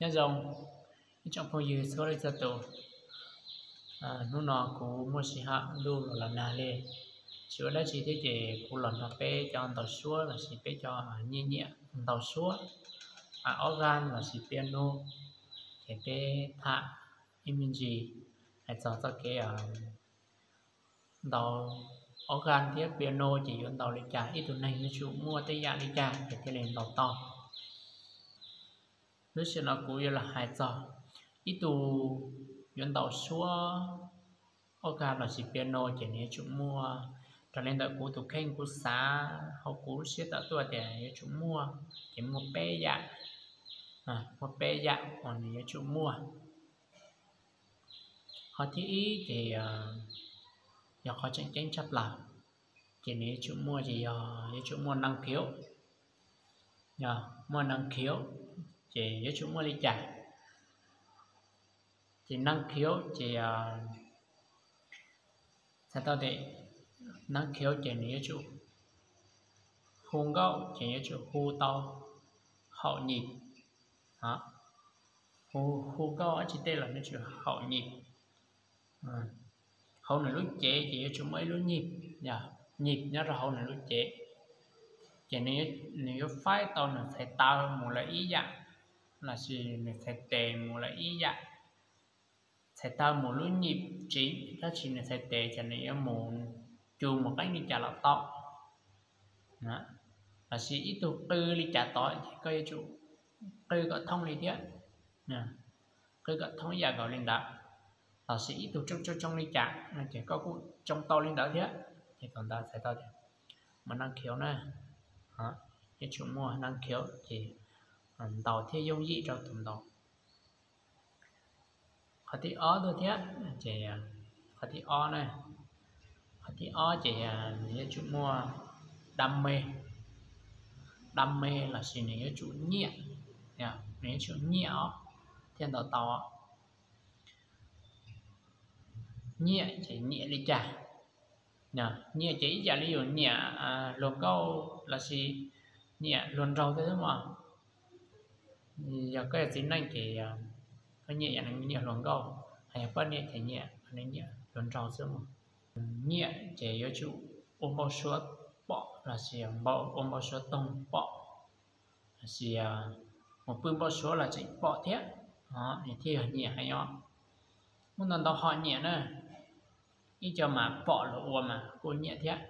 Nyob zoo ib tsoom phooj ywg txhua leej txhua tus. Hnub no kuv muaj sij hawm ntuj los los nag li, tsis ua dab tsi thiab ces kuv los nrog peb cov ntaus suab lossis peb cov nyiam nyiam ntaus suab organ lossis piano, ces peb tham ib me ntsis hais txog txoj kev ntaus organ thiab piano ces yuav ntaus li cas, ib tug neeg yuav tsum muaj tej yam li cas ces thiaj li ntaus tau. Lub sij hawm no kuv yuav los hais txog ib tug yuav ntaus suab organ lossis piano ces nws yuav tsum muaj, raws li ntawm kuv tus kheej kuv xav hauv kuv lub siab tawm tuaj tias yuav tsum muaj, ces muaj peb yam, muaj peb yam uas nws yuav tsum muaj. Qhov thib ib ces yog qhov tseem ceeb tshaj plaws, ces nws yuav tsum muaj ces yog yuav tsum muaj năng khiếu. Yog muaj năng khiếu ces yuav tsum muaj li cas? Ces năng khiếu ces txhais tau tias năng khiếu ces nws yuav tsum hu nkauj ces yuav tsum hu tau haum nyim. Hu, hu nkauj dab tsi tej los yuav tsum haum nyim. Hauv nws lub cev ces yuav tsum muaj ib lub nyim, nyim nyob rau hauv nws lub cev, ces nws yuav faib tau nws txhais taw mus lawm ib yam, lossis nws txhais tes mus lawm ib yam. Txhais taw mus lub nyim tsev, tab sis nws txhais tes ces nws yuav mus, cus mus qeeb li cas los tau. Lossis ib tug qw li cas tod ces koj yuav tsum qw kom thooj li thiab, qw kom thooj ib yam nkaus li ntawd. Lossis ib tug tsoo tsoo tsoo li cas no ces koj kuj tsoo tau li ntawd thiab. Ces thaum ntawd txhais tau tias muaj năng khiếu na, yuav tsum muaj năng khiếu ces ntaus thiaj yooj yim rau tus ntaus. Qhov thib ob tuaj thiab, ces qhov thib ob na, qhov thib ob ces nws yuav tsum muaj đam mê, đam mê lossis nws yuav tsum nyiam, nws yuav tsum nyiam os thiaj ntaus tau. Nyiam ces nyiam li cas? Nyiam ces ib yam li yus nyiam hluas nkauj lossis nyiam hluas nraug thiab xwb mas. Yog koj yog txiv neej ces koj nyiam yam nyiam hluas nkauj, hos yog poj niam ces nyiam nyiam hluas nraug xwb mas. Nyiam ces yuav tsum ua npau suav pom lossis ua npau suav toog pom, lossis mus pw npau suav los tseem pom thiab, nws thiaj yog nyiam heev os. Muaj ntau ntau hom nyiam na, ib co mas pom luag ua mas kuj nyiam thiab,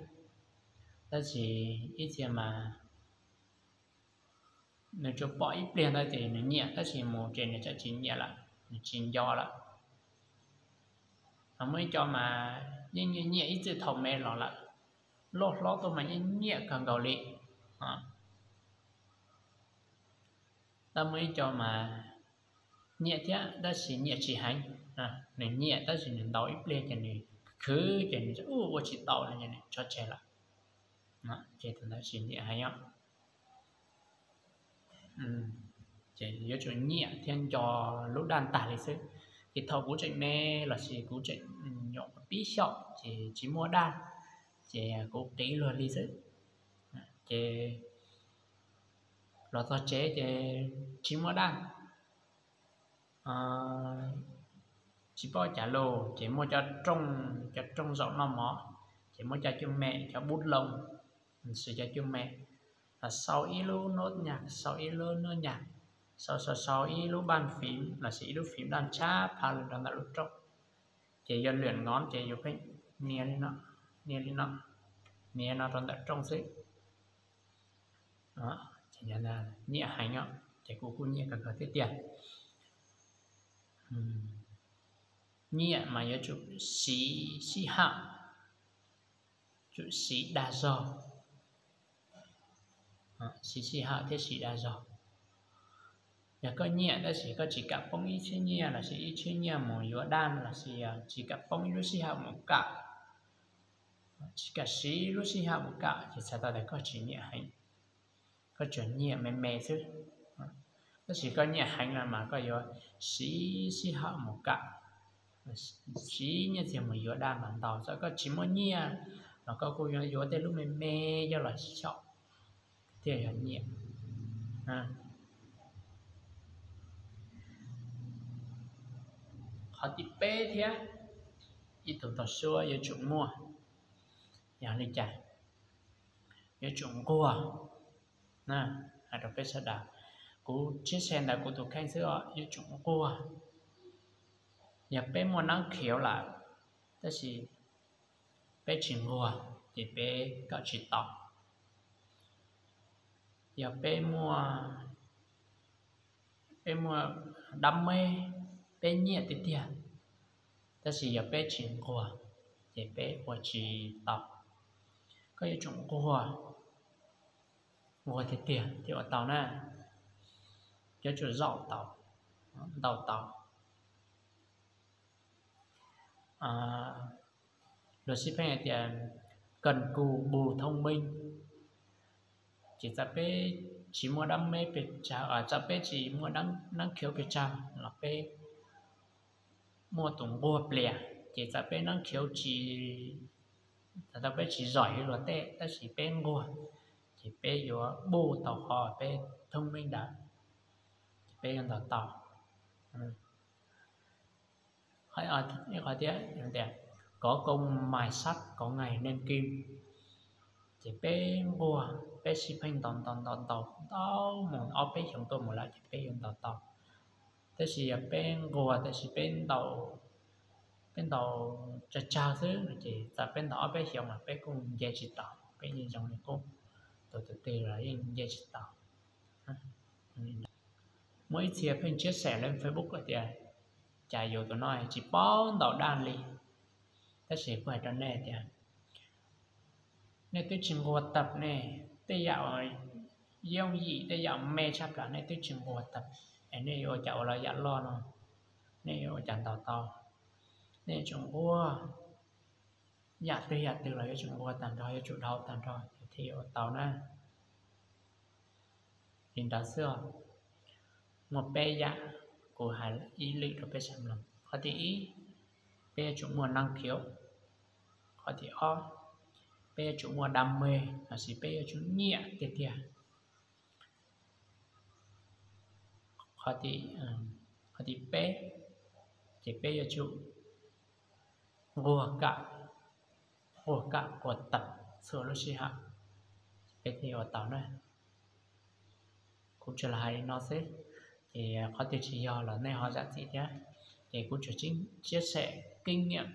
tab sis ib txhia mas nws tsuas pom ib pliag ntawd ces nws nyiam tab sis mus ces nws txawm tsis nyiam lawm, nws tsis nco lawm. Ho muaj ib co mas yeej nyiam ib txwm thaum me los lawm, loj hlob tuaj mas yeej nyiam kawg nkaus li. Tab muaj ib co mas nyiam thiab tab sis nyiam tsis heev, nws nyiam tab sis nws ntaus ib pliag ces nws khwv ces nws ua tsis tau li ces nws tso tseg lawm. Ces tus ntawd tsis nyiam heev os. Ces yuav tsum nyiam thiab nco lub daj tag li xwb. Ces thaum kuv tseem me lossis kuv tseem nyuam qhuav pib xyaum ces tsis muaj daj, ces kuv qiv luag li xwb. Ces los txog tsev ces tsis muaj daj, tsis paub cas lus, ces muaj cov rooj, cov rooj zaum noj mov, ces muaj cov cwj me, cov bút loo, siv cov cwj me, sau ib lub nốt nhạc, sau ib lub nốt nhạc, sau sau sau ib lub bàn phím lossis ib lub phím đàn tshab pha los rau ntawm lub rooj. Ces yog lwm ngov ces yus pheej nias li no, nias li no, nias no rau ntawm rooj xwb. Nyiam heev os, ces kuv kuj nyiam kawg kawg thiab tiag. Nyiam mas yuav tsum siv sij hawm, tsum siv dag zog, siv sij hawm thiab siv dag zog. Yog koj nyiam tab sis koj tsis kam poob ib tsheb nyiaj lossis ib tsheb nyiaj mus yuav daj lossis tsis kam poob ib lub sij hawm mus kawm, tsis kam siv lub sij hawm mus kawm ces txhais tau tias koj tsis nyiam heev, koj tsuas nyiam me me xwb. Tab sis koj nyiam heev no mas koj yuav siv sij hawm mus kawm, siv nyiaj txiag mus yuav daj mas ntau, txawm koj tsis muaj nyiaj los koj kuj yuav yuav tej lub me me coj los xyaum thiaj yog nyiam. Qhov thib peb thiab, ib tug tau suab yuav tsum muaj, yog li cas? Yuav tsum nquag. Hais rau peb sawv daws, kuv tshiab xees ntawm kuv tus kheej xwb os, yuav tsum nquag. Yog peb muaj nab khiav lawm, tab sis peb tsis nquag, ces peb kawm tsis tau. Yog peb muaj, peb muaj dab meb, peb nyiam tiag tiag, tab sis yog peb tsis nquag, ces peb ua tsis tau. Koj yuav tsum nquag, nquag tiag tiag thiaj ua tau na. Yuav tsum zaum tau, ntaus tau. Luag sib pheej hais tias cần cù bù thông minh, ces txawm peb tsis muaj dab meb pes tsawg, txawm peb tsis muaj nab khiav pes tsawg los peb muaj tus nquag plias, ces txawm peb nab khiav tsis, txawm peb tsis zom yuav luag tej, tab sis peb nquag, ces peb yuav bù tau qhov peb thông minh ntawd, ces peb yuav ntaus tau. Qhov thiab tias có công mài sắt có ngày nên kim, ces peb nquag, peb sib pheej ntaus ntaus ntaus ntaus ntaus mus ob peb xyoos tuaj mus lawm ces peb yuav ntaus tau. Tab sis yog peb nquag tab sis peb ntaus, peb ntaus tsawg tsawg xwb no ces txawm peb ntaus ob peb xyoos los peb kuj nce tsis tau, peb yeej zoo li qub, tus twg los yeej nce tsis tau. Muaj ib txhia pheej tshiab xees lawm Facebook hais tias cas yus tus no tsis paub ntaus dab li. Tab sis kuv hais rau nej tias nej twb tsis nquag tag, nej tej yam yooj yim tej yam me tshaj plaws nej twb tsis nquag tag, es nej yuav ua cas ua lawv yam loj no? Nej yuav ua cas ntaus tau? Nej yuav tsum nquag, yam twg yam twg los yuav tsum nquag tag nrho, yuav tsum dhau tag nrho thiaj yuav ua tau na. Li ntawd xwb os. Muaj peb yam kuv hais ib lwm rau peb sawv daws mloog. Qhov thib ib, peb yuav tsum muaj nab khiav. Qhov thib ob, peb yuav tsum muaj dab meb lossis peb yuav tsum nyiam tiag tiag. Qhov thib peb, ces peb yuav tsum nquag kam, nquag kam ua tag txhua lub sij hawm, peb thiaj ua tau na. Kuv tsuas los hais li no xwb, ces qhov twg tsis yog los nej ho zam txim thiab. Ces kuv tsuas tshiab xees keeb nyiam,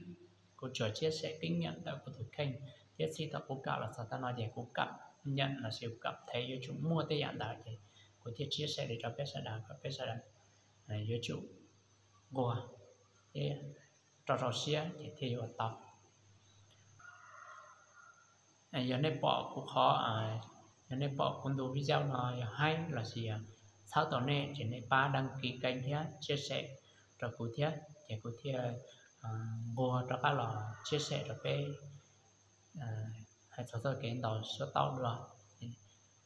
kuv tsuas tshiab xees keeb nyiam ntawm kuv tus kheej thiab txij thaum kuv kawm los txog tam no ces kuv kam nyam lossis kuv kam thev yuav tsum muaj tej yam ntawd ces kuv thiaj tshiab xees li rau peb sawv daws kom peb sawv daws yuav tsum nquag thiab rau rau siab ces thiaj yuav ua tau. Yog nej pom kuv qhov, yog nej pom kuv ntu video no yog haib lossis txhawb tau nej ces nej pab đăng ký kênh thiab tshiab xees rau kuv thiab ces kuv thiaj nquag rov qab los tshiab xees rau peb hais txog txoj kev ntaus suab taub dua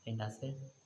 li ntawd xwb.